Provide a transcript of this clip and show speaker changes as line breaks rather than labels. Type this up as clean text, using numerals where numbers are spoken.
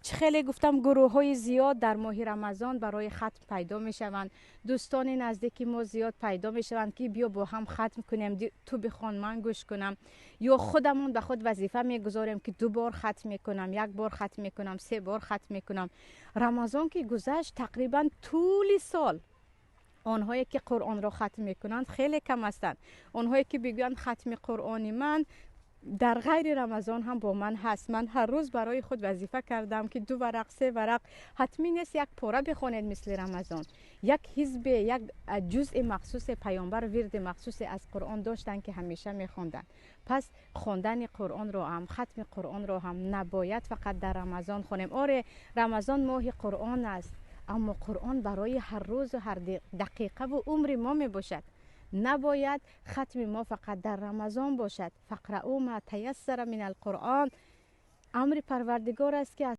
Чӣ хеле гуфтам, гурӯҳҳои зиёд дар моҳи Рамазон барои хатм пайдо мешаванд. Дӯстони наздики мо зиёд пайдо мешаванд, ки биё бо ҳам хатм кунем, ту бихон, ман гӯш кунам. Ё худамон ба худ вазифа мегузорем, ки ду бор хатм мекунам, як бор хатм мекунам, се бор хатм мекунам. Рамазон ки гузашт, тақрибан тӯли сол онҳое ки Қуръонро хатм мекунанд, хеле кам ҳастанд. Онҳое ки бигӯянд: хатми Қуръони ман дар ғайри Рамазон ҳам бо ман ҳаст, ман ҳар рӯз барои худ вазифа кардам, ки ду варақ, се варақ, ҳатмӣ нест як пора бихонед мисли Рамазон, як ҳизбе, як ҷузъи махсусе. Паёмбар вирди махсусе аз Қуръон доштанд, ки ҳамеша мехонданд. Пас хондани Қуръонро ҳам, хатми Қуръонро ҳам набояд фақат дар Рамазон хонем. Оре, Рамазон моҳи Қуръон аст, аммо Қуръон барои ҳар рӯзу ҳар дақиқаву умри мо мебошад. Набояд хатми мо фақат дар Рамазон бошад. فاقرءوا ما تيسر من القرآن, амри Парвардигор аст, ки аз